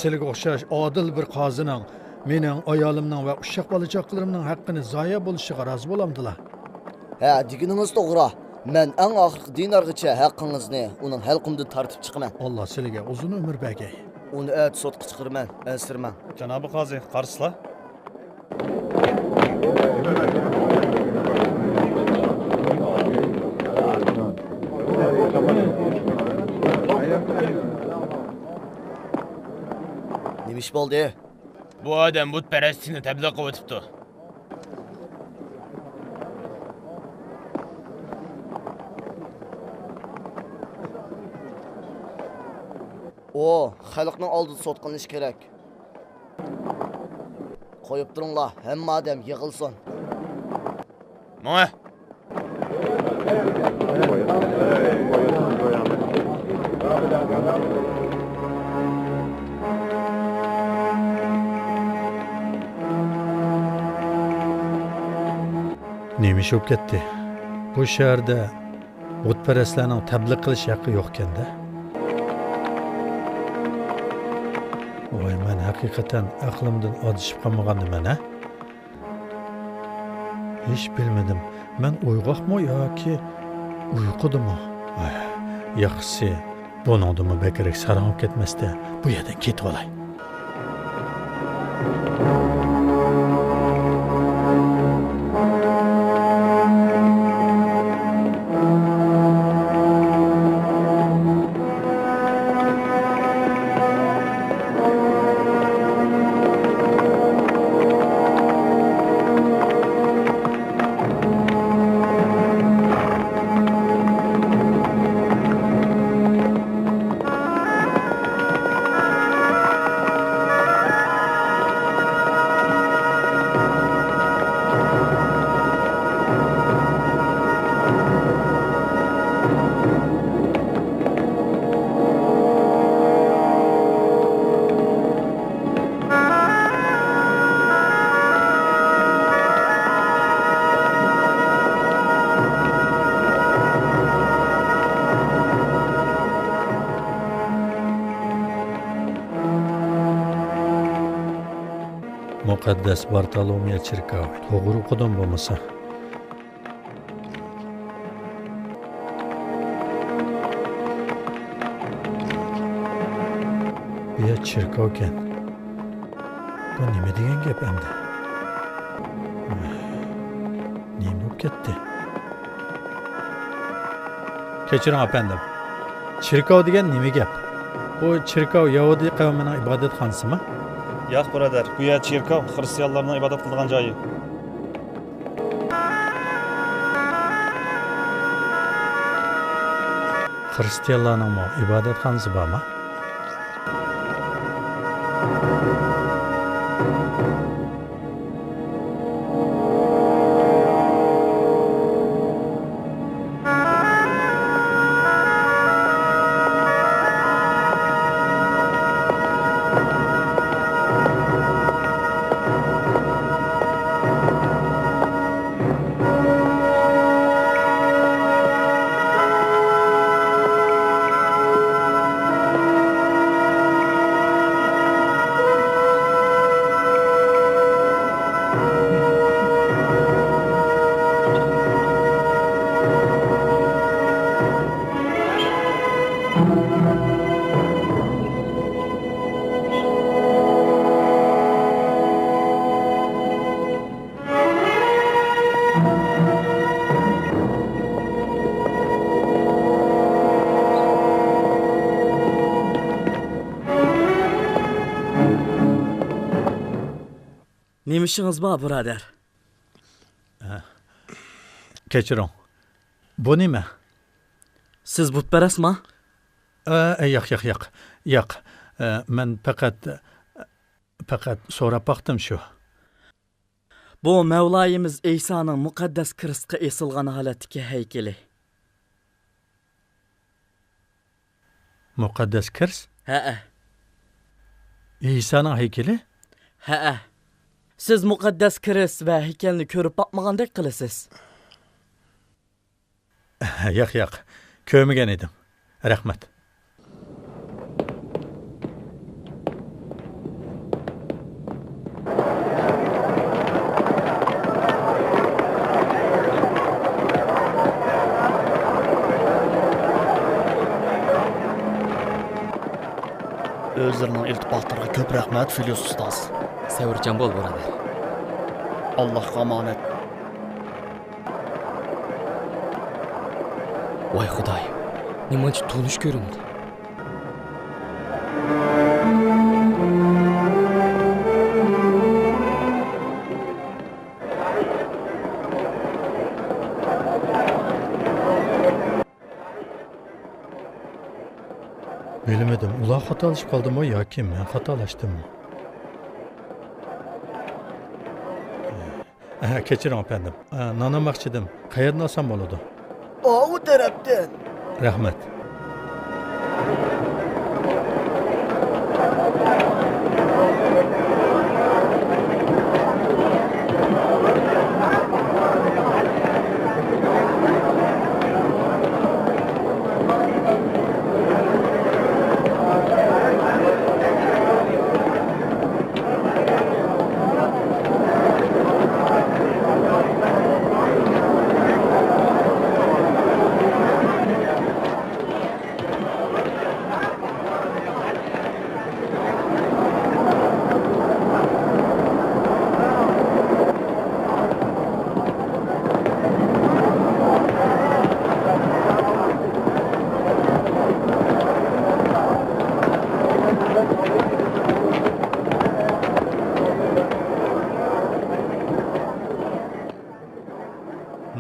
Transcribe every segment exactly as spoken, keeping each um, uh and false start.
سىلىگە ئوخشاش ئادىل بىر قازىنىڭ مېنىڭ ئايالىمنىڭ ۋە ئۇششاق بالا-چاقىلىرىمنىڭ ھەققىنى زايە بولۇشىغا رازى بولامدىلا؟ ھە، دېگىنىڭىز توغرا. مەن ئەڭ ئاخىرقى دىنارغىچە ھەققىڭىزنى ئۇنىڭ ھەلقۇمدىن تارتىپ چىقىمەن. ئاللا سىلىگە ئۇزۇن ئۆمۈر بەرگەي. ئۇنى ئەتە سوتقا چىقىرىمەن، ئەنسىرىمەڭ. جانابىي قازى، قارىسىلا. نېمە ئىش بولدى؟ بۇ ئادەم بۇتپەرەسلىكنى تەبلىغ قىلىۋېتىپتۇ. ئۇ خەلقنىڭ ئالدىدا سوت قىلىنىشى كېرەك. قويۇپ تۇرۇڭلار، ھەممە ئادەم يىغىلسۇن. ماڭە! نېمە ئىش بولۇپ كەتتى؟ بۇ شەھەردە بۇتپەرەسلەرنىڭ تەبلىغ قىلىش ھەققى يوقكەن-دە. ۋاي، مەن ھەقىقەتەن ئەقلىمدىن ئادىشىپ قالمىغاندىمەن، ھە؟ ھېچ بىلمىدىم. مەن ئويغاقمۇ ياكى ئۇيقۇدىمۇ؟ ئاي، ياخشىسى، بۇنىڭدىنمۇ بەكرەك ساراڭ بولۇپ كەتمەستە، بۇ يەردىن كېتىۋالاي. مۇقەددەس بارتولوميە چېركاۋى. توغرا ئوقۇدۇم بولمىسا. بۇ يەر چېركاۋكەن. بۇ نېمە دېگەن گەپ ئەمدى؟ نېمە بولۇپ كەتتى؟ كەچۈرۈڭ، ئەپەندىم. چېركاۋ دېگەن نېمە گەپ؟ بۇ چېركاۋ يەھۇدىي قەۋمىنىڭ ئىبادەتخانىسىمۇ؟ ياق، بۇرادەر. بۇ يەر چېركاۋ خىرىستىيانلارنىڭ ئىبادەت قىلىدىغان جايى. خىرىستىيانلارنىڭمۇ ئىبادەتخانىسى بارمۇ؟ نېمە ئىشىڭىز بار، بۇرادەر؟ ئە، كەچۈرۈڭ. بۇ نېمە؟ سىز بۇتپەرەسما؟ ئە، ياق، ياق، ياق. ياق. ئە، مەن پەقەت، پەقەت سوراپ باقتىم شۇ. بۇ مەۋلايىمىز ئەيسانىڭ مۇقەددەس كىرىستقا ئېسىلغان ھالەتتىكى ھەيكىلى. مۇقەددەس كىرىست؟ ھەئە. ئەيسانىڭ ھەيكىلى؟ ھەئە. سىز مۇقەددەس كىرىست ۋە ھەيكەلنى كۆرۈپ باقمىغاندەك قىلىسىز. ياق، ياق، كۆرمىگەن ئىدىم. رەھمەت. ئۆزلىرىنىڭ ئىلتىپاتلىرىغا كۆپ رەھمەت، فىلۇس ئۇستاز. سەۋرچان بول، بۇرادەر. ئاللاھقا ئامانەت. ۋاي خۇدايىم، نېمانچە تونۇش كۆرۈندى. بىلمىدىم، ئۇلار خاتالىشىپ قالدىمۇ ياكى مەن خاتالاشتىممۇ؟ ئەھە، كەچۈرۈڭ، ئەپەندىم. ئە، نان ئالماقچىدىم. قەيەردىن ئالسام بولىدۇ؟ ئاۋۇ تەرەپتىن. رەھمەت.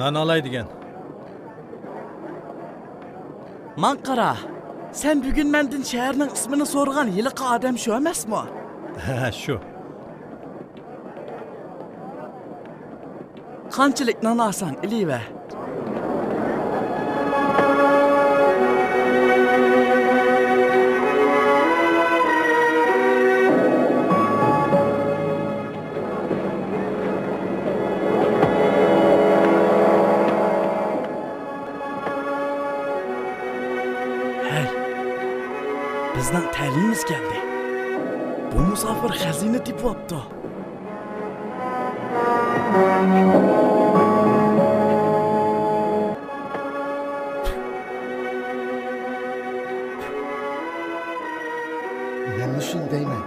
نان ئالاي دېگەن. ماڭا قارا، سەن بۈگۈن مەندىن شەھەرنىڭ ئىسمىنى سورىغان ھېلىقى ئادەم شۇ ئەمەسمۇ؟ ھە، شۇ. قانچىلىك نان ئالساڭ ئېلىۋەر. ھەي، بىزنىڭ تەلىيىمىز كەلدى. بۇ مۇساپىر خەزىنە تېپىۋاپتۇ. مەنمۇ شۇنى دەيمەن.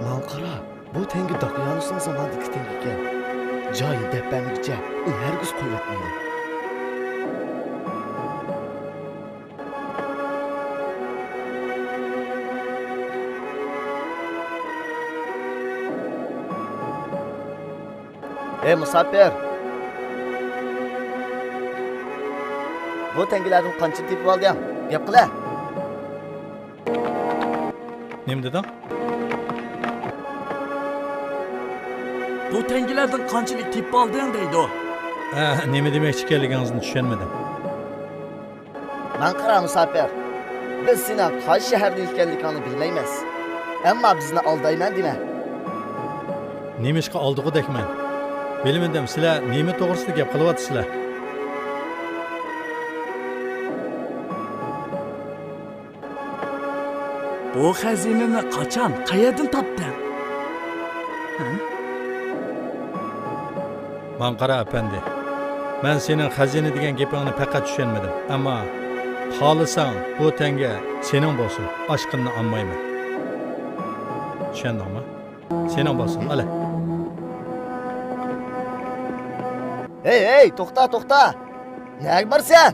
ماڭا قارا، بۇ تەڭگە داقىيانۇسنىڭ زامانىدىكى تەڭگە ئىكەن. جايىنى دەپ بەرمىگۈچە ئۇ ھەرگىز قويۇۋەتمەيدۇ. ھەي مۇساپىر! بۇ تەڭگىلەردىن قانچىنى تېپىۋالدىڭ؟ گەپ قىلە! نېمە دېدىڭ؟ بۇ تەڭگىلەردىن قانچىلىك تېپىۋالدىڭ دەيدۇ. ئە، نېمە دېمەكچى ئىكەنلىكىڭىزنى چۈشەنمىدىم. ماڭا قارا مۇساپىر، بىز سېنىڭ قايسى شەھەردىن ئىكەنلىكىڭنى بىلمەيمىز. ئەمما بىزنى ئالدايمەن دېمە. نېمىشقا ئالدىغۇدەكمەن؟ بىلمىدىم، سىلەر نېمە توغرىسىدا گەپ قىلىۋاتىسىلەر؟ بۇ خەزىنىنى قاچان، قەيەردىن تاپتىڭ؟ ھە؟ ماڭا قارا، ئەپەندى. مەن سېنىڭ خەزىنە دېگەن گېپىڭنى پەقەت چۈشەنمىدىم. ئەمما خالىساڭ، بۇ تەڭگە سېنىڭ بولسۇن. ئاشقىنىنى ئالمايمەن. چۈشەندىڭمۇ؟ سېنىڭ بولسۇن، ئالە. ھەي، ھەي، توختا، توختا! نەگە بارىسەن؟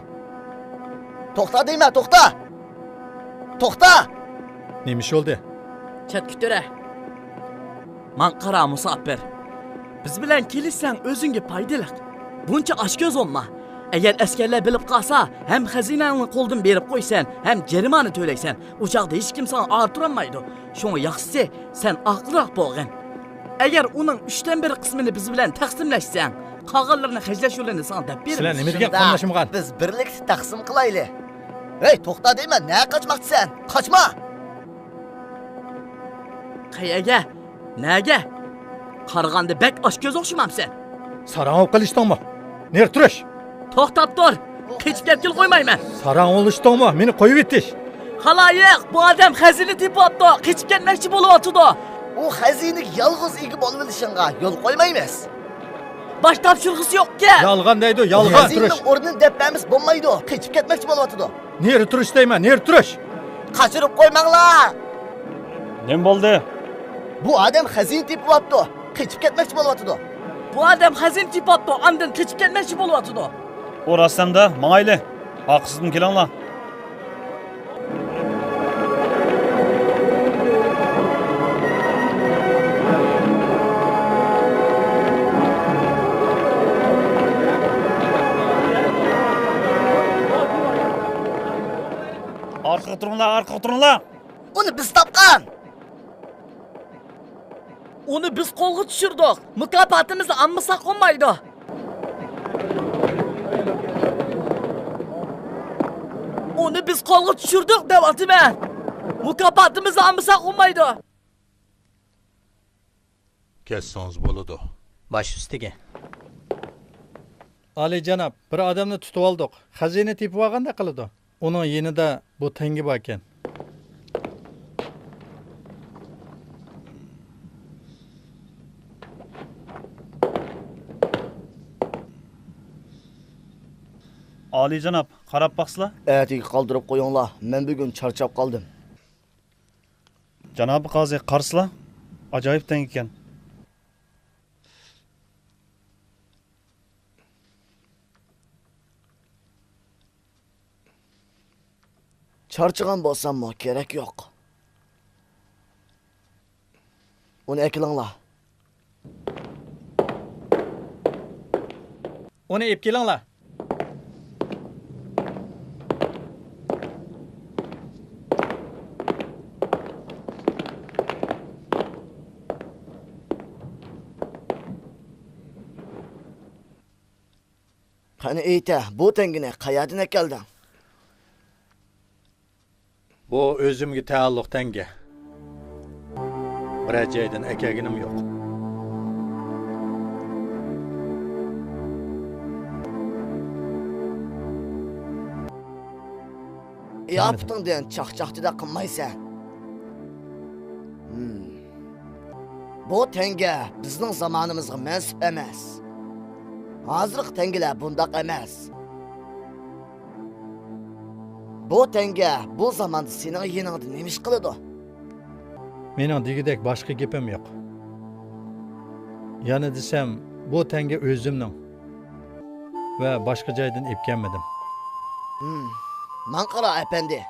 توختا دەيمەن، توختا! توختا! نېمە ئىش بولدى؟ چەتكە تۇرە. ماڭا قارا، مۇساپىر. بىز بىلەن كېلىشسەڭ ئۆزۈڭگە پايدىلىق. بۇنچە ئاچكۆز بولما. ئەگەر ئەسكەرلەر بىلىپ قالسا، ھەم خەزىنەڭنى قولدىن بېرىپ قويىسەن، ھەم جەرىمانە تۆلەيسەن. ئۇ چاغدا ھېچكىم ساڭا ئارتۇرالمايدۇ. شۇڭا ياخشىسى، سەن ئاقىلراق بولغىن. ئەگەر ئۇنىڭ ئۈچتىن بىر قىسمىنى بىز بىلەن تەقسىملەشسەڭ، قالغانلىرىنى خەجلەش يولىنى ساڭا دەپ بېرىمىز. سىلەر نېمە دېگەن شۇنداق، قاملاشمىغان؟ بىز بىرلىكتە تەقسىم قىلايلى. ھەي، توختا دەيمەن، نەگە قاچماقچىسەن؟ قاچما! قەيەرگە؟ نەگە؟ قارىغاندا بەك ئاچكۆز ئوخشىمامسەن؟ ساراڭ بولۇپ قېلىشتىڭمۇ؟ نېرى تۇرۇش! توختاپ تۇر! قېچىپ كەتكىلى قويمايمەن! ساراڭ بولۇشتۇڭمۇ؟ مېنى قويۇۋېتىش! خالايىق، بۇ ئادەم خەزىنە تېپىۋاپتۇ، قېچىپ كەتمەكچى بولۇۋاتىدۇ. ئۇ خەزىنىگە يالغۇز ئىگە بولۇۋېلىشىڭغا يول قويمايمىز. باش تاپشۇرغۇسى يوقكەن. يالغان دەيدۇ، يالغان. تۇرۇش. خەزىنىنىڭ ئورنىنى دەپ بەرمىسە بولمايدۇ، قېچىپ كەتمەكچى بولۇۋاتىدۇ. نېرى تۇرۇش دەيمەن، نېرى تۇرۇش. قاچۇرۇپ قويماڭلار. نېمە بولدى؟ بۇ ئادەم خەزىنە تېپىۋاپتۇ. قېچىپ كەتمەكچى بولۇۋاتىدۇ. بۇ ئادەم خەزىنە تېپىۋاپتۇ، ئاندىن قېچىپ كەتمەكچى بولۇۋاتىدۇ. ئۇ راستەمدە، ماڭايلى. ئارقىسىدىن كېلىڭلار. ئارقىغا تۇرۇڭلار، ئارقىغا تۇرۇڭلار! ئۇنى بىز تاپقان! ئۇنى بىز قولغا چۈشۈردۇق. مۇكاپاتىمىزنى ئالمىساق بولمايدۇ. ئۇنى بىز قولغا چۈشۈردۇق دەۋاتىمەن. مۇكاپاتىمىزنى ئالمىساق بولمايدۇ. كەتسىڭىز بولىدۇ. باش ئۈستىگە. ئالىيجاناب، بىر ئادەمنى تۇتۇۋالدۇق. خەزىنە تېپىۋالغاندەك قىلىدۇ. ئۇنىڭ يېنىدا بۇ تەڭگە باركەن. ئالىيجاناب، قاراپ باقسىلا. ئەتىگە قالدۇرۇپ قويۇڭلار، مەن بۈگۈن چارچاپ قالدىم. جانابىي قازى، قارىسىلا، ئاجايىپ تەڭگە ئىكەن. چارچىغان بولساممۇ كېرەك يوق. ئۇنى ئەكېلىڭلار. ئۇنى ئېلىپ كېلىڭلار. قېنى ئېيتە، بۇ تەڭگىنى قەيەردىن ئەكەلدىڭ؟ بۇ ئۆزۈمگە تەئەللۇق تەڭگە. بىرەر جايدىن ئەكەلگىنىم يوق. قىياپىتىڭدىن چاقچاقچىدەك قىلمايسەن. ھىم. بۇ تەڭگە بىزنىڭ زامانىمىزغا مەنسۇپ ئەمەس. ھازىرقى تەڭگىلەر بۇنداق ئەمەس. بۇ تەڭگە بۇ زاماندا سېنىڭ يېنىڭدا نېمە ئىش قىلىدۇ؟ مېنىڭ دېگۈدەك باشقا گېپىم يوق. يەنە دېسەم، بۇ تەڭگە ئۆزۈمنىڭ ۋە باشقا جايدىن ئېلىپ كەلمىدىم. ھىم، ماڭا قارا، ئەپەندى.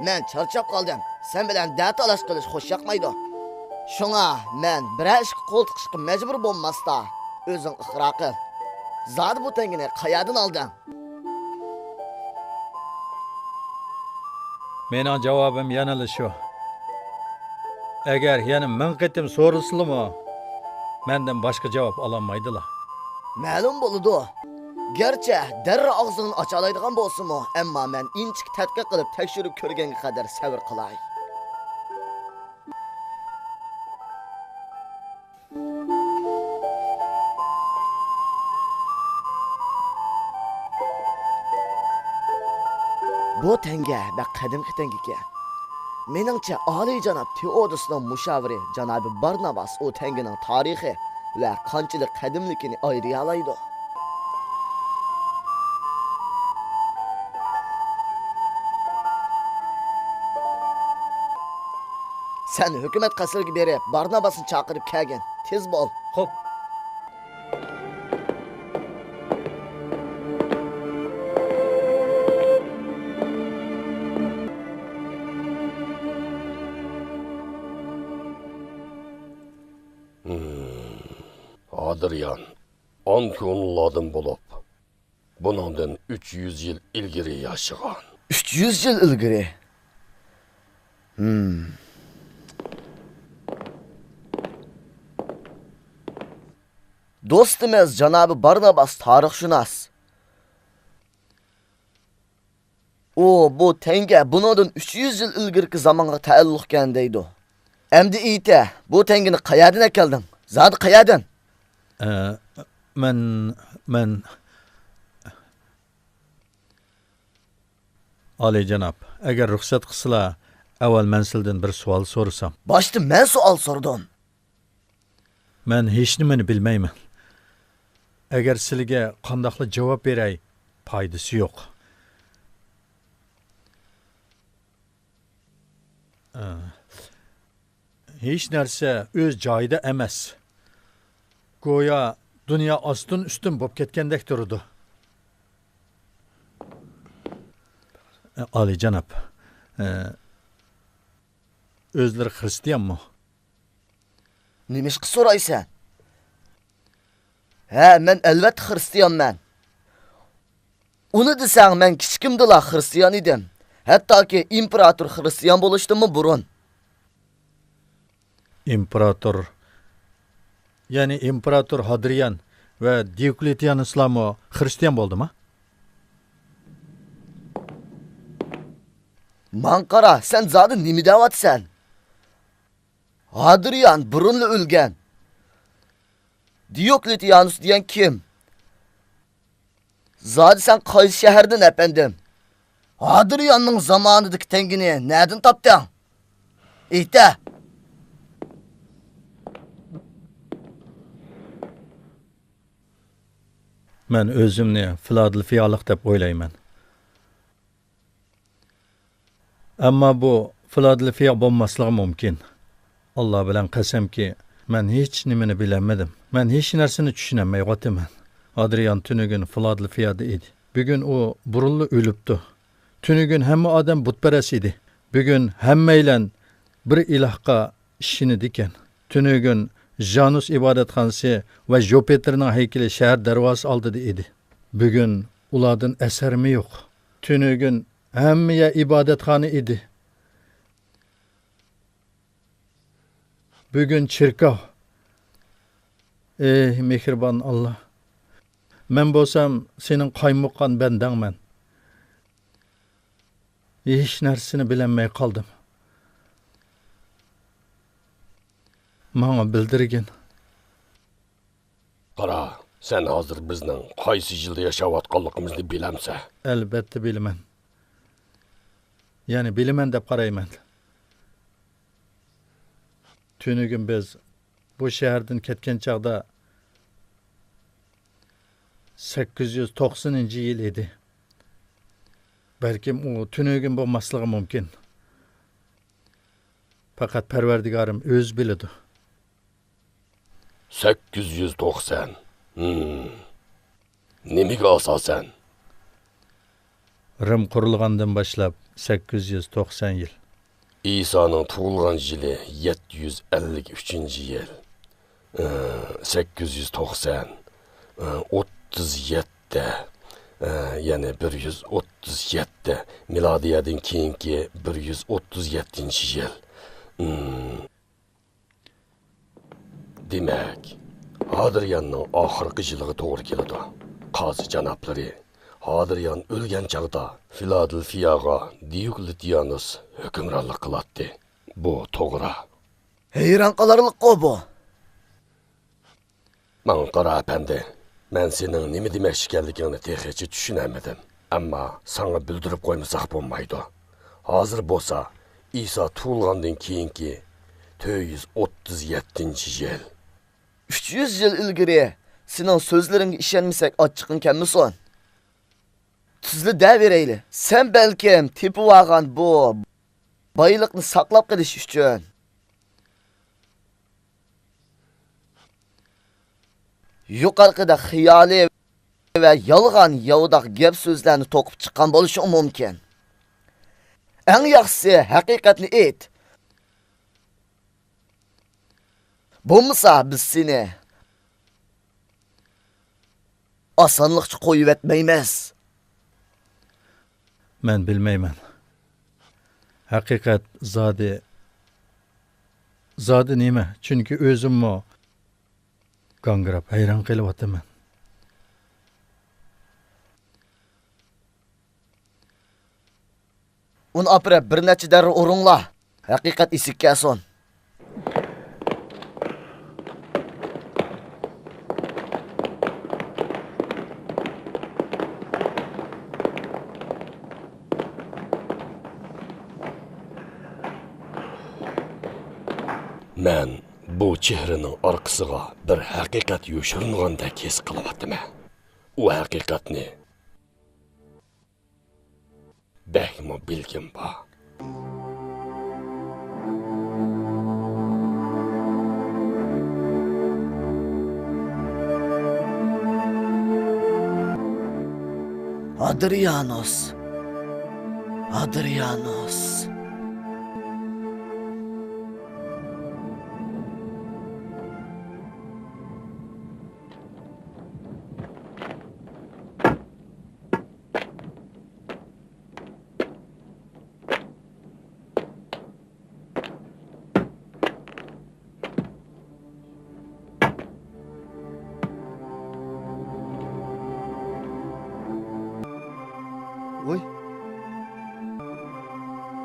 مەن چارچاپ قالدىم. سەن بىلەن دەتالاش قىلىش خوش ياقمايدۇ. شۇڭا مەن بىرەر ئىشقا قول تىقىشقا مەجبۇر بولماستا، ئۆزۈڭ ئىقرار قىل. زادى بۇ تەڭگىنى قەيەردىن ئالدىڭ؟ مېنىڭ جاۋابىم يەنىلا شۇ. ئەگەر يەنە مىڭ قېتىم سورىسىلىمۇ، مەندىن باشقا جاۋاب ئالالمايدىلا. مەلۇم بولىدۇ. گەرچە دەررۇ ئاغزىڭنى ئاچالايدىغان بولسىمۇ، ئەمما مەن ئىنچىكە تەتقىق قىلىپ تەكشۈرۈپ كۆرگەنگە قەدەر سەۋر قىلاي. بۇ تەڭگە بەك قەدىمكى تەڭگە ئىكەن. مېنىڭچە، ئالىيجاناب تېئودوسنىڭ مۇشاۋىرى جانابى بارناباس ئۇ تەڭگىنىڭ تارىخى ۋە قانچىلىك قەدىملىكىنى ئايرىيالايدۇ. سەن ھۆكۈمەت قەسرىگە بېرىپ، بارناباسنى چاقىرىپ كەلگىن. تېز بول. خوپ. ھادرىيان، ئانتونلاردىن بولۇپ، بۇنىڭدىن ئۈچ يۈز يىل ئىلگىرى ياشىغان. ئۈچ يۈز يىل ئىلگىرى؟ ھىم. دوستىمىز جانابى بارناباس تارىخشۇناس. ئۇ، بۇ تەڭگە بۇنىڭدىن ئۈچ يۈز يىل ئىلگىرىكى زامانغا تەئەللۇقكەن دەيدۇ. ئەمدى ئېيتە، بۇ تەڭگىنى قەيەردىن ئەكەلدىڭ؟ زادى قەيەردىن؟ ئە، مەن، مەن، ئالىيجاناب، ئەگەر رۇخسەت قىلسىلا، ئەۋۋەل مەن سىلىدىن بىر سوئال سورىسام. باشتا مەن سوئال سورىدىم. مەن ھېچنېمىنى بىلمەيمەن. ئەگەر سىلىگە قانداقلا جاۋاب بېرەي، پايدىسى يوق. ئە، ھېچ نەرسە ئۆز جايىدا ئەمەس. گويا دۇنيا ئاستىن ئۈستۈن بولۇپ كەتكەندەك تۇرىدۇ. ئالىيجاناب، ئۆزلىرى خىرىستىيانمۇ؟ نېمىشقا سورايسەن؟ ھە، مەن ئەلۋەتتە خىرىستىيانمەن. ئۇنى دېسەڭ، مەن كىچىكىمدىلا خىرىستىيان ئىدىم. ھەتتاكى ئىمپېراتور خىرىستىيان بولۇشتىنمۇ بۇرۇن. ئىمپېراتور، يەنى ئىمپېراتور ھادرىيان ۋە دىيوكلېتىيانۇسلارمۇ خىرىستىيان بولدىما؟ ماڭا قارا، سەن زادى نېمە دەۋاتىسەن؟ ھادرىيان بۇرۇنلا ئۆلگەن. دىيوكلېتىيانۇس دېگەن كىم؟ زادى سەن قايسى شەھەردىن، ئەپەندىم؟ ھادرىياننىڭ زامانىدىكى تەڭگىنى نەدىن تاپتىڭ؟ ئېيتە! مەن ئۆزۈمنى فىلادېلفىيالىق دەپ ئويلايمەن. ئەمما بۇ فىلادېلفىيا بولماسلىقى مۇمكىن. ئاللا بىلەن قەسەمكى، مەن ھېچ نېمىنى بىلەلمىدىم. مەن ھېچ نەرسىنى چۈشىنەلمەيۋاتىمەن. ئادرىيان تۈنۈگۈن فىلادېلفىيادا ئىدى. بۈگۈن ئۇ بۇرۇنلا ئۆلۈپتۇ. تۈنۈگۈن ھەممە ئادەم بۇتپەرەس ئىدى. بۈگۈن ھەممەيلەن بىر ئىلاھقا ئىشىنىدىكەن. تۈنۈگۈن ژانۇس ئىبادەتخانىسى ۋە جۇپىتېرنىڭ ھەيكىلى شەھەر دەرۋازىسى ئالدىدا ئىدى. بۈگۈن ئۇلاردىن ئەسەرمۇ يوق. تۈنۈگۈن ھەممە يەر ئىبادەتخانا ئىدى. بۈگۈن چېركاۋ. ئېھ، مېھرىبان ئاللا! مەن بولسام سېنىڭ قايمۇققان بەندەڭمەن. ھېچ نەرسىنى بىلەلمەي قالدىم. ماڭا بىلدۈرگىن. قارا، سەن ھازىر بىزنىڭ قايسى يىلدا ياشاۋاتقانلىقىمىزنى بىلەمسەن؟ ئەلۋەتتە بىلىمەن. يەنى بىلىمەن دەپ قارايمەن. تۈنۈگۈن بىز بۇ شەھەردىن كەتكەن چاغدا سەككىز يۈز توقسىنىنچى يىل ئىدى. بەلكىم ئۇ تۈنۈگۈن بولماسلىقى مۇمكىن. پەقەت پەرۋەردىگارىم ئۆزى بىلىدۇ. سەككىز يۈز توقسان. ھىم. نېمىگە ئاساسەن؟ رىم قۇرۇلغاندىن باشلاپ سەككىز يۈز توقسان يىل. ئىسانىڭ تۇغۇلغان يىلى يەتتە يۈز ئەللىك ئۈچىنچى يىل. ئى، سەككىز يۈز توقسان. ئى، ئوتتۇز يەتتە. ئى، يەنى بىر يۈز ئوتتۇز يەتتە. مىلادىيەدىن كېيىنكى بىر يۈز ئوتتۇز يەتتىنچى يىل. ئىم. دېمەك، ھادرىياننىڭ ئاخىرقى يىلىغا توغرا كېلىدۇ. قازى جانابلىرى، ھادرىيان ئۆلگەن چاغدا فىلادېلفىياغا دىيوكلېتىيانۇس ھۆكۈمرانلىق قىلاتتى. بۇ توغرا. ھەيران قالارلىققۇ بۇ. ماڭا قارا، ئەپەندى. مەن سېنىڭ نېمە دېمەكچى ئىكەنلىكىڭنى تېخىچە چۈشىنەلمىدىم. ئەمما ساڭا بىلدۈرۈپ قويمىساق بولمايدۇ. ھازىر بولسا ئىسا تۇغۇلغاندىن كېيىنكى تۆت يۈز ئوتتۇز يەتتىنچى يىل. ئۈچ يۈز يىل ئىلگىرى سېنىڭ سۆزلىرىڭگە ئىشەنمىسەك ئاچچىقىڭ كەلمىسۇن. تۈزلا دەۋېرەيلى. سەن بەلكىم تېپىۋالغان بۇ بايلىقنى ساقلاپ قېلىش ئۈچۈن يۇقىرىقىدەك خىيالىي ۋە يالغان ياۋىداق گەپ سۆزلەرنى توقۇپ چىققان بولۇشۇڭ مۇمكىن. ئەڭ ياخشىسى ھەقىقەتنى ئېيت. بولمىسا بىز سېنى ئاسانلىقچە قويۇۋەتمەيمىز. مەن بىلمەيمەن. ھەقىقەت زادى، زادى نېمە؟ چۈنكى ئۆزۈممۇ گاڭگىراپ ھەيران قېلىۋاتىمەن. ئۇنى ئاپىرىپ، بىر نەچچە دەررە ئۇرۇڭلار. ھەقىقەت ئېسىگە كەلسۇن. مەن بۇ چېھرىنىڭ ئارقىسىغا بىر ھەقىقەت يوشۇرۇنغاندەك ھېس قىلىۋاتىمەن. ئۇ ھەقىقەتنى بەكمۇ بىلگۈم بار. ئادرىيانوس. ئادرىيانوس. ۋوي،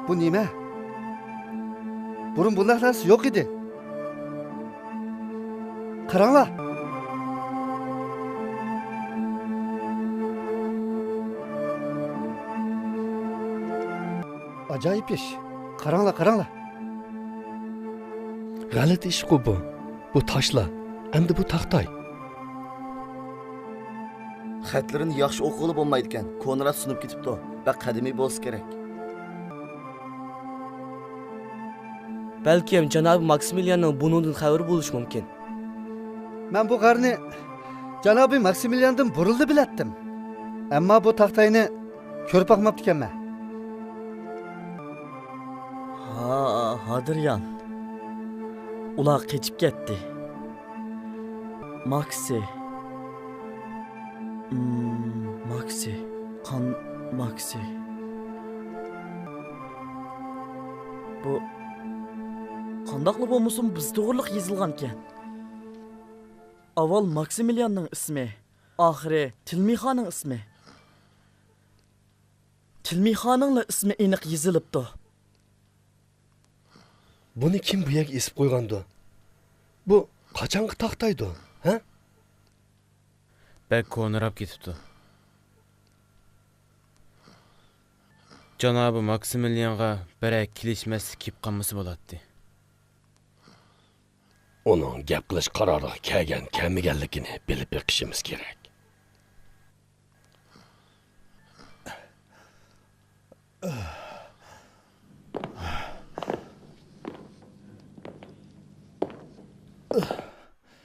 بۇ نېمە؟ بۇرۇن بۇنداق نەرسە يوق ئىدى. قاراڭلار! ئاجايىپ ئىش. قاراڭلار، قاراڭلار. غەلىتە ئىشقۇ بۇ. بۇ تاشلار، ئەمدى بۇ تاختاي. خەتلىرىنى ياخشى ئوقۇغىلى بولمايدىكەن، كونراد سۇنۇپ كېتىپتۇ. بەك قەدىمىي بولسا كېرەك. بەلكىم جانابى ماكسىمىلياننىڭ بۇنىڭدىن خەۋىرى بولۇشى مۇمكىن. مەن بۇ غارنى جانابى ماكسىمىلياندىن بۇرۇنلا بىلەتتىم. ئەمما بۇ تاختاينى كۆرۈپ باقماپتىكەنمەن. ھا، ھادرىيان. ئۇلار قېچىپ كەتتى. ماكسى. مم، ماكسى. قان ماكسى. بۇ قانداقلا بولمىسۇن، بىز توغرىلىق يېزىلغانكەن. ئاۋۋال ماكسىمىلياننىڭ ئىسمى، ئاخىرى تىلمىخانىڭ ئىسمى. تىلمىخانىڭلا ئىسمى ئېنىق يېزىلىپتۇ. بۇنى كىم بۇ يەرگە ئېسىپ قويغاندۇ؟ بۇ قاچانقى تاختايدۇ، ھە؟ بەك كونىراپ كېتىپتۇ. جانابى ماكسىمىليانغا بىرەر كېلىشمەسلىك كېلىپ قالمىسا بولاتتى. ئۇنىڭ گەپ قىلىش قارارىغا كەلگەن، كەلمىگەنلىكىنى بىلىپ بېقىشىمىز كېرەك.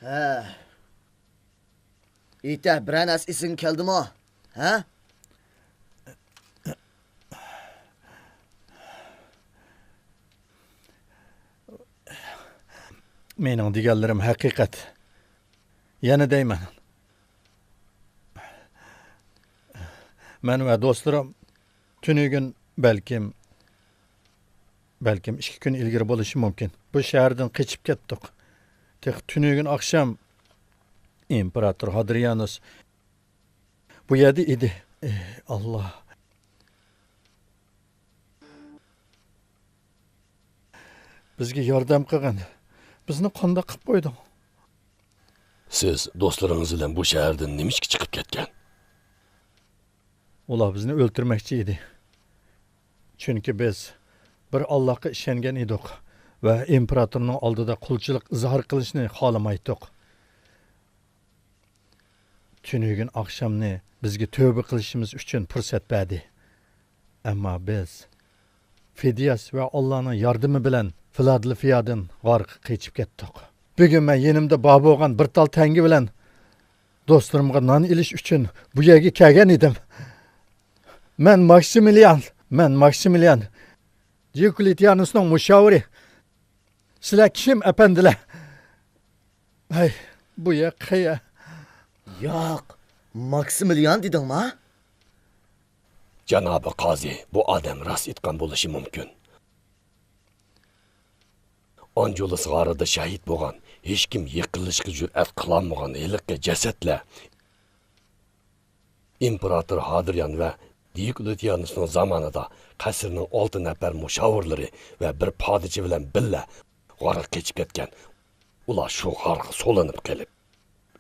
ھە. ئېيتە، بىرەر نەرسە ئېسىڭگە كەلدىمۇ؟ ھە؟ مېنىڭ دېگەنلىرىم ھەقىقەت. يەنە دەيمەن. مەن ۋە دوستلىرىم تۈنۈگۈن بەلكىم، بەلكىم ئىككى كۈن ئىلگىرى بولۇشى مۇمكىن، بۇ شەھەردىن قېچىپ كەتتۇق. تېخى تۈنۈگۈن ئاخشام ئىمپېراتور ھادرىيانوس بۇ يەردە ئىدى. ئى، ئاللا. بىزگە ياردەم قىلغىن. بىزنى قانداق قىلىپ قويدۇڭ؟ سىز دوستلىرىڭىز بىلەن بۇ شەھەردىن نېمىشقا چىقىپ كەتكەن؟ ئۇلار بىزنى ئۆلتۈرمەكچى ئىدى. چۈنكى بىز بىر ئاللاھقا ئىشەنگەن ئىدۇق ۋە ئىمپېراتورنىڭ ئالدىدا قۇلچىلىق ئىزھار قىلىشنى خالىمايتتۇق. تۈنۈگۈن ئاخشامنى بىزگە تۆبە قىلىشىمىز ئۈچۈن پۇرسەت بەردى. ئەمما بىز فىدىيەس ۋە ئاللانىڭ ياردىمى بىلەن فىلادېلفىيادىن غارغا قېچىپ كەتتۇق. بۈگۈن مەن يېنىمدا بار بولغان بىر تال تەڭگە بىلەن دوستلىرىمغا نان ئېلىش ئۈچۈن بۇ يەرگە كەلگەن ئىدىم. مەن ماكسىمىليان، مەن ماكسىمىليان، دىيوكلېتىيانۇسنىڭ مۇشاۋىرى. سىلەر كىم، ئەپەندىلەر؟ ھەي، بۇ يەر قەيەر؟ ياق، ماكسىمىليان دېدىڭما؟ جانابى قازى، بۇ ئادەم راست ئېيتقان بولۇشى مۇمكىن. ئانجۇلۇس غارىدا شەھىت بولغان، ھېچكىم يېقىنلىشىشقا جۈرئەت قىلالمىغان ھېلىقى جەسەتلەر ئىمپېراتور ھادرىيان ۋە دىيوكلېتىيانۇسنىڭ زامانىدا قەسىرنىڭ ئالتە نەپەر مۇشاۋىرلىرى ۋە بىر پادىچى بىلەن بىللە غارغا قېچىپ كەتكەن. ئۇلار شۇ غارغا سولىنىپ قېلىپ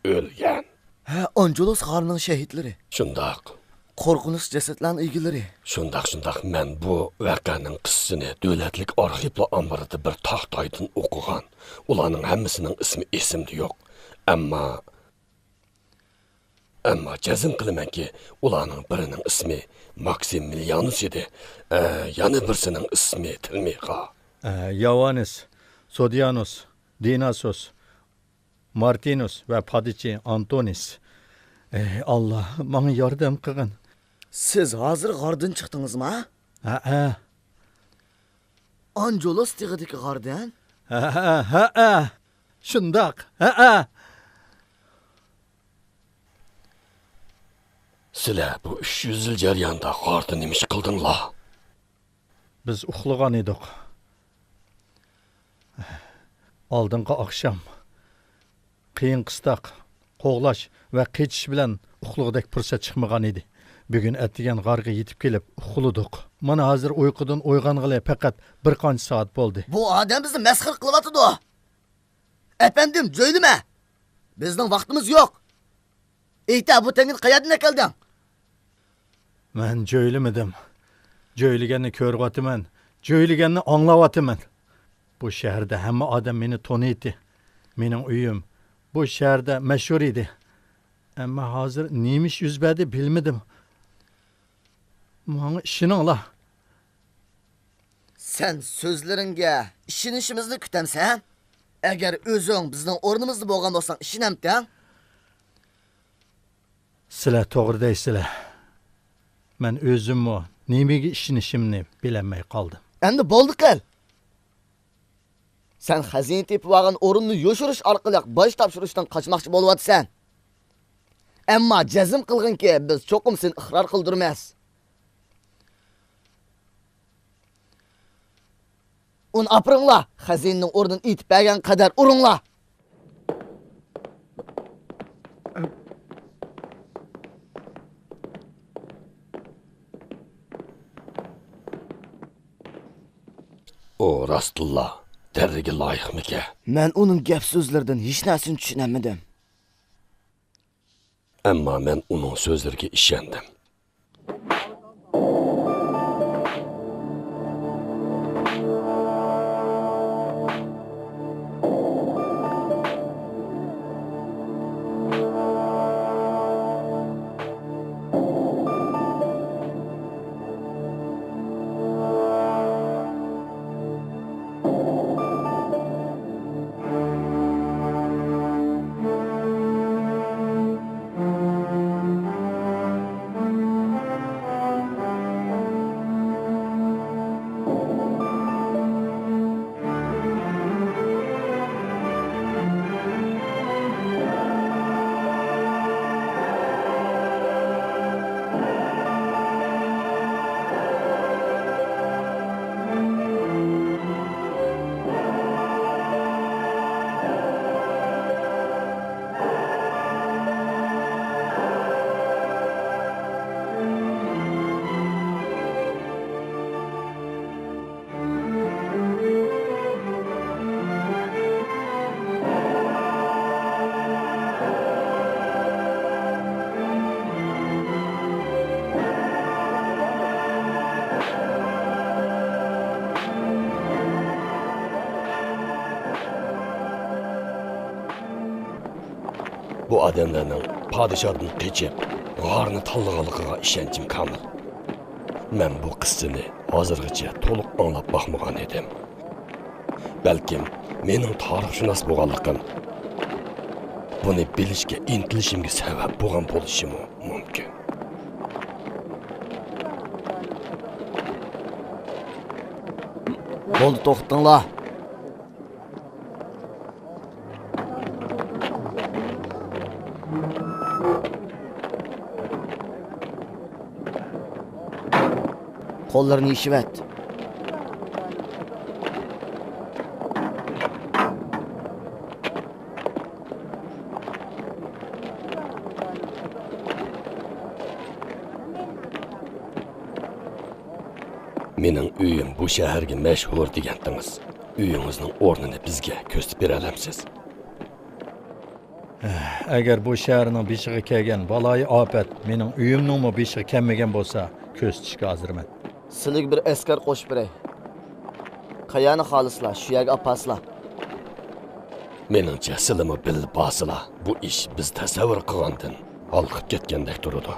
ئۆلگەن. ھە، ئانجۇلۇس غارىنىڭ شەھىتلىرى. شۇنداق. قورقۇنچلۇق جەسەتلەرنىڭ ئىگىلىرى. شۇنداق، شۇنداق. مەن بۇ ۋەقەنىڭ قىسسىسىنى دۆلەتلىك ئارخىپلار ئامبىرىدا بىر تاختايدىن ئوقۇغان. ئۇلارنىڭ ھەممىسىنىڭ ئىسمى ئېسىمدە يوق. ئەمما، ئەمما جەزم قىلىمەنكى، ئۇلارنىڭ بىرىنىڭ ئىسمى ماكسىمىليانۇس ئىدى. ئە، يەنە بىرسىنىڭ ئىسمى تىلمىخا. ئە، ياۋانىس، سودىيانۇس، دىناسۇس، مارتىنۇس ۋە پادىچى ئانتونىس. ئەي ئاللا، ماڭا ياردەم قىلغىن. سىز ھازىر غاردىن چىقتىڭىزما؟ ھەئە. ئانجۇلۇس تېغىدىكى غاردىن؟ ھەئە، ھەئە. شۇنداق، ھەئە. سىلەر بۇ ئۈچ يۈز يىل جەريانىدا غاردا نېمە ئىش قىلدىڭلار؟ بىز ئۇخلىغان ئىدۇق. ئالدىنقى ئاخشام قىيىن-قىستاق، قوغلاش ۋە قېچىش بىلەن ئۇخلىغۇدەك پۇرسەت چىقمىغان ئىدى. بۈگۈن ئەتىگەن غارغا يېتىپ كېلىپ ئۇخلىدۇق. مانا ھازىر ئۇيقۇدىن ئويغانغىلى پەقەت بىر قانچە سائەت بولدى. بۇ ئادەم بىزنى مەسخىرە قىلىۋاتىدۇ. ئەپەندىم، جۆيلىمە! بىزنىڭ ۋاقتىمىز يوق. ئېيتە، بۇ تەڭگىنى قەيەردىن ئەكەلدىڭ؟ مەن جۆيلىمىدىم. جۆيلىگەننى كۆرۈۋاتىمەن، جۆيلىگەننى ئاڭلاۋاتىمەن. بۇ شەھەردە ھەممە ئادەم مېنى تونۇيتتى. مېنىڭ ئۆيۈم بۇ شەھەردە مەشھۇر ئىدى. ئەمما ھازىر نېمە ئىش يۈز بەردى، بىلمىدىم. ماڭا ئىشىنىڭلار. سەن سۆزلىرىڭگە ئىشىنىشىمىزنى كۈتەمسەن؟ ئەگەر ئۆزۈڭ بىزنىڭ ئورنىمىزدا بولغان بولساڭ، ئىشىنەمتىڭ؟ سىلەر توغرا دەيسىلەر. مەن ئۆزۈممۇ نېمىگە ئىشىنىشىمنى بىلەلمەي قالدىم. ئەمدى بولدى قىل! سەن خەزىنە تېپىۋالغان ئورۇننى يوشۇرۇش ئارقىلىق باج تاپشۇرۇشتىن قاچماقچى بولۇۋاتىسەن. ئەمما جەزم قىلغىنكى، بىز چوقۇم سېنى ئىقرار قىلدۇرىمىز. ئۇنى ئاپىرىڭلار، خەزىنىنىڭ ئورنىنى ئېيتىپ بەرگەن قەدەر ئۇرۇڭلار. ئۇ راستتىنلا دەررىگە لايىقمىكەن؟ مەن ئۇنىڭ گەپ سۆزلىرىدىن ھېچ نەرسىنى چۈشىنەلمىدىم. ئەمما مەن ئۇنىڭ سۆزلىرىگە ئىشەندىم. بۇ ئادەملەرنىڭ پادىشاھتىن قېچىپ، غارنى تاللىغانلىقىغا ئىشەنچىم كامىل. مەن بۇ قىسسىنى ھازىرغىچە تولۇق ئاڭلاپ باقمىغان ئىدىم. بەلكىم مېنىڭ تارىخشۇناس بولغانلىقىم، بۇنى بىلىشكە ئىنتىلىشىمگە سەۋەب بولغان بولۇشىمۇ مۇمكىن. بولدى، توختىتىڭلار. قوللىرىنى يېشىۋەت. مېنىڭ ئۆيۈم بۇ شەھەرگە مەشھۇر دېگەنتىڭىز. ئۆيىڭىزنىڭ ئورنىنى بىزگە كۆرسىتىپ بېرەلەمسىز؟ ئەگەر بۇ شەھەرنىڭ بېشىغا كەلگەن بالايىئاپەت مېنىڭ ئۆيۈمنىڭمۇ بېشىغا كەلمىگەن بولسا، كۆرسىتىشكە ھازىرمەن. سىلىگە بىر ئەسكەر قوشۇپ بېرەي. قەيەرنى خالىسىلا، شۇ يەرگە ئاپارسىلا. مېنىڭچە، سىلىمۇ بىللە بارسىلا، بۇ ئىش بىز تەسەۋۋۇر قىلغاندىن ھالقىپ كەتكەندەك تۇرىدۇ.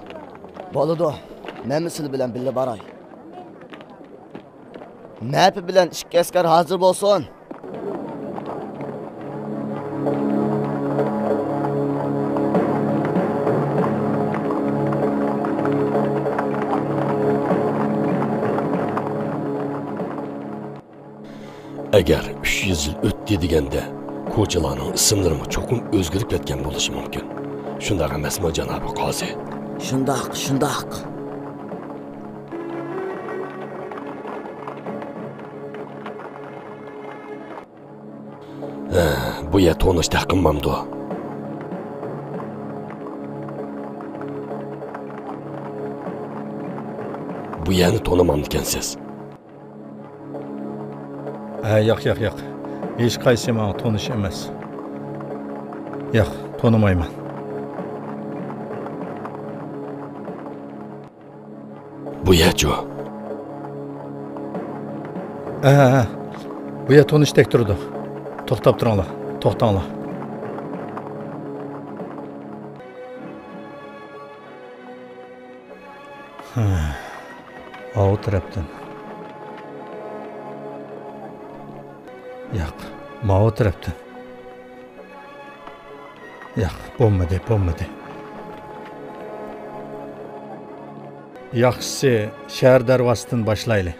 بولىدۇ، مەنمۇ سىلى بىلەن بىللە باراي. مەپە بىلەن ئىككى ئەسكەر ھازىر بولسۇن. ئەگەر ئۈچ يۈز يىل ئۆتتى دېگەندە، كوچىلارنىڭ ئىسىملىرىمۇ چوقۇم ئۆزگىرىپ كەتكەن بولۇشى مۇمكىن. شۇنداق ئەمەسمۇ، جانابىي قازى؟ شۇنداق، شۇنداق. ھە، بۇ يەر تونۇشتەك قىلمامدۇ؟ بۇ يەرنى تونۇمامدىكەنسىز؟ ھە، ياق، ياق، ياق. ھېچقايسى ماڭا تونۇش ئەمەس. ياق، تونۇمايمەن. بۇ يەرچۇ؟ ھە، ھە، ھە. بۇ يەر تونۇشتەك تۇرىدۇ. توختاپ تۇرۇڭلار، توختاڭلار. ھە. ئاۋۇ تەرەپتىن. ياق، ماۋۇ تەرەپتىن. ياق، بولمىدى، بولمىدى. ياخشىسى، شەھەر دەرۋازىسىدىن باشلايلى.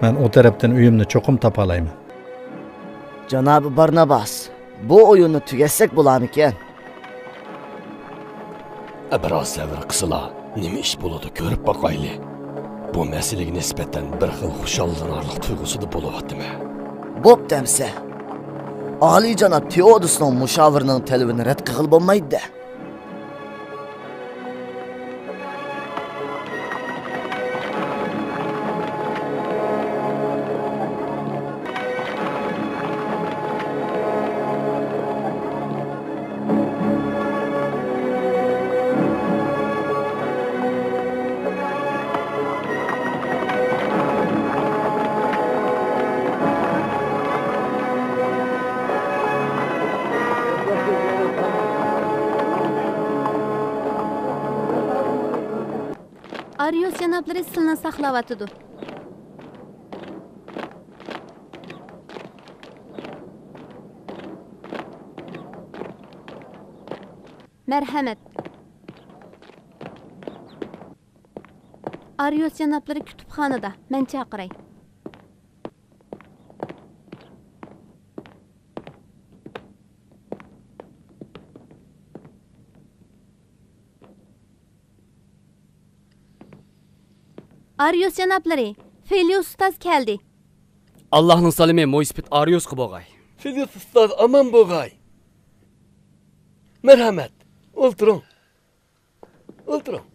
مەن ئۇ تەرەپتىن ئۆيۈمنى چوقۇم تاپالايمەن. جانابى بارناباس، بۇ ئويۇننى تۈگەتسەك بولامىكەن؟ بىراز سەۋر قىسىلا، نېمە ئىش بولىدۇ، كۆرۈپ باقايلى. بۇ مەسىلىگە نىسبەتەن بىر خىل خۇشاللىنارلىق تۇيغۇسىدا بولۇۋاتىمەن. بوپتۇ ئەمسە. ئالىيجاناب تېئودوسنىڭ مۇشاۋىرىنىڭ تەلىپىنى رەت قىلغىلى بولمايدۇ-دە. ئارىيوس جانابلىرى سىلىنى ساقلاۋاتىدۇ. مەرھەمەت. ئارىيوس جانابلىرى كۇتۇپخانىدا، مەن چاقىراي. ئارىيوس جانابلىرى، فېلىيۇس ئۇستاز كەلدى. ئاللاھنىڭ سالىمى مويسىپىت ئارىيوسقا بولغاي. فېلىيۇس ئۇستاز ئامان بولغاي. مەرھەمەت، ئولتۇرۇڭ. ئولتۇرۇڭ.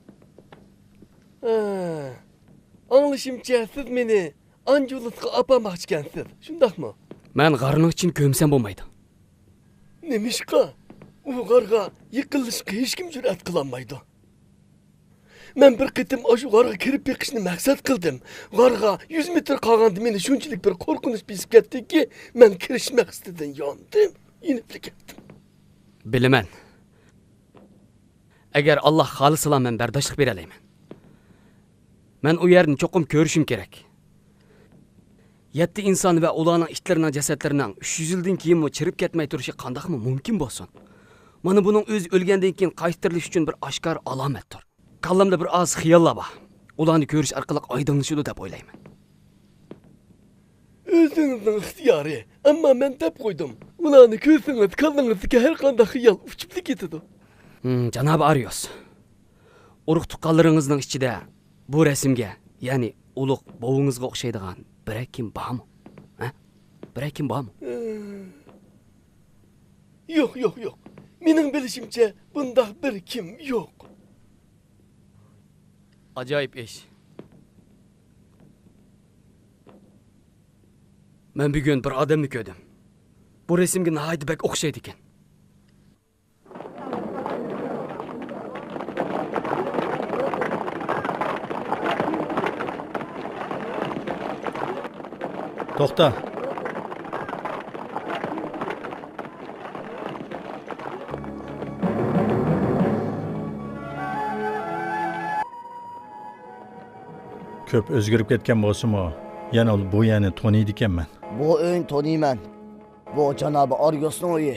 ھە، ئاڭلىشىمچە، سىز مېنى ئانجۇلۇسقا ئاپارماقچىكەنسىز، شۇنداقمۇ؟ مەن غارنىڭ ئىچىنى كۆمسەم بولمايدۇ. نېمىشقا؟ ئۇ غارغا يېقىنلىشىشقا ھېچكىم جۈرئەت قىلالمايدۇ. مەن بىر قېتىم ئاشۇ غارغا كىرىپ بېقىشنى مەقسەت قىلدىم. غارغا يۈز مېتىر قالغاندا مېنى شۇنچىلىك بىر قورقۇنچ بېسىپ كەتتىكى، مەن كىرىش مەقسىتىدىن ياندىم، يېنىپلا كەتتىم. بىلىمەن. ئەگەر ئاللاھ خالىسىلا، مەن بەرداشلىق بېرەلەيمەن. مەن ئۇ يەرنى چوقۇم كۆرۈشۈم كېرەك. يەتتە ئىنسان ۋە ئۇلارنىڭ ئىتلىرىنىڭ جەسەتلىرىنىڭ ئۈچ يۈز يىلدىن كېيىنمۇ چىرىپ كەتمەي تۇرۇشى قانداقمۇ مۇمكىن بولسۇن؟ مانا بۇنىڭ ئۆزى ئۆلگەندىن كېيىن قايتا تىرىلىش ئۈچۈن بىر ئاشكارا ئالامەتتۇر. كاللامدا بىر ئاز خىياللار بار. ئۇلارنى كۆرۈش ئارقىلىق ئايدىڭلىشىدۇ دەپ ئويلايمەن. ئۆزىڭىزنىڭ ئىختىيارى. ئەمما مەن دەپ قويدۇم. ئۇلارنى كۆرسىڭىز، كاللىڭىزدىكى ھەر قانداق خىيال ئۇچۇپلا كېتىدۇ. ھىم، جانابى ئارىيوس. ئۇرۇق-تۇغقانلىرىڭىزنىڭ ئىچىدە بۇ رەسىمگە، يەنى ئۇلۇغ بوۋىڭىزغا ئوخشايدىغان بىرەر كىم بارمۇ؟ ھە؟ بىرەر كىم بارمۇ؟ يوق، يوق، يوق. مېنىڭ بىلىشىمچە، بۇنداق بىر كىم يوق. ئاجايىپ ئىش. مەن بۈگۈن بىر ئادەمنى كۆردۈم. بۇ رەسىمگە ناھايىتى بەك ئوخشايدىكەن. توختا. كۆپ ئۆزگىرىپ كەتكەن بولسىمۇ، يەنە بۇ يەرنى تونۇيدىكەنمەن. بۇ ئۆينى تونۇيمەن. بۇ جانابى ئاريوسنىڭ ئۆيى.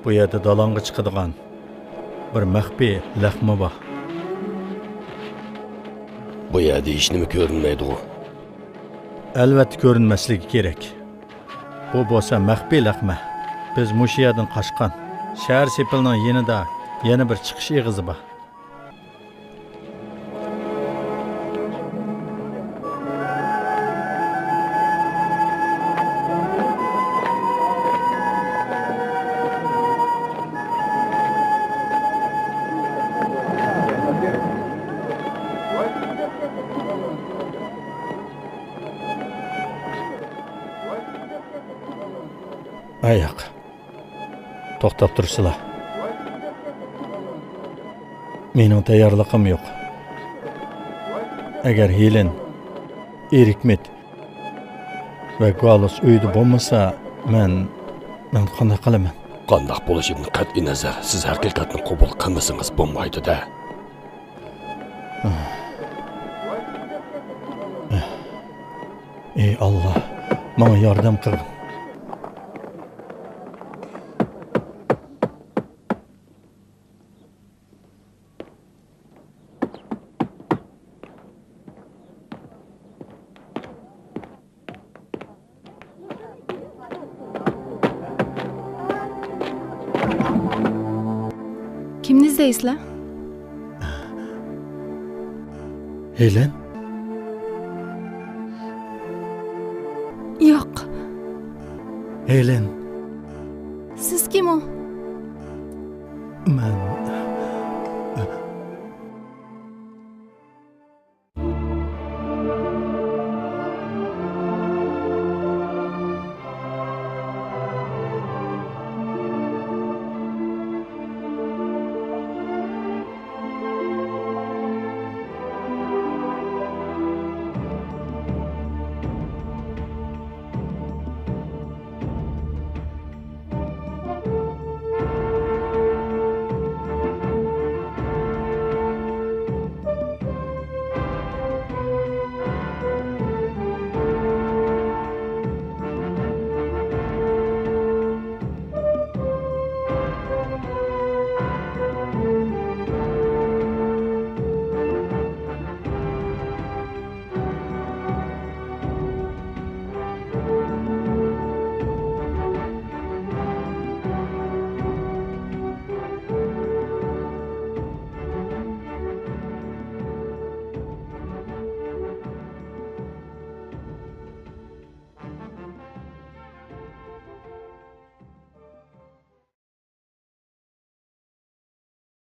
بۇ يەردە دالاڭغا چىقىدىغان بىر مەخپىي لەخمە بار. بۇ يەردە ھېچنېمە كۆرۈنمەيدىغۇ؟ ئەلۋەتتە كۆرۈنمەسلىكى كېرەك. بۇ بولسا مەخپىي لەخمە. بىز مۇشۇ يەردىن قاچقان. شەھەر سېپىلىنىڭ يېنىدا يەنە بىر چىقىش ئېغىزى بار. ئاياق. توختاپ تۇرسىلا. مېنىڭ تەييارلىقىم يوق. ئەگەر ھېلېن، ئېرىكمىت ۋە گالۇس ئۆيدە بولمىسا، مەن، مەن قانداق قىلىمەن؟ قانداق بولۇشىدىن قەتئىينەزەر، سىز ھەقىقەتنى قوبۇل قىلمىسىڭىز بولمايدۇ-دە. ئى ئاللا، ماڭا ياردەم قىلغىن. كىمنى ئىزدەيسىلەر؟ ھېلېن؟ ياق. ھېلېن. سىز كىم ئۇ؟ مەن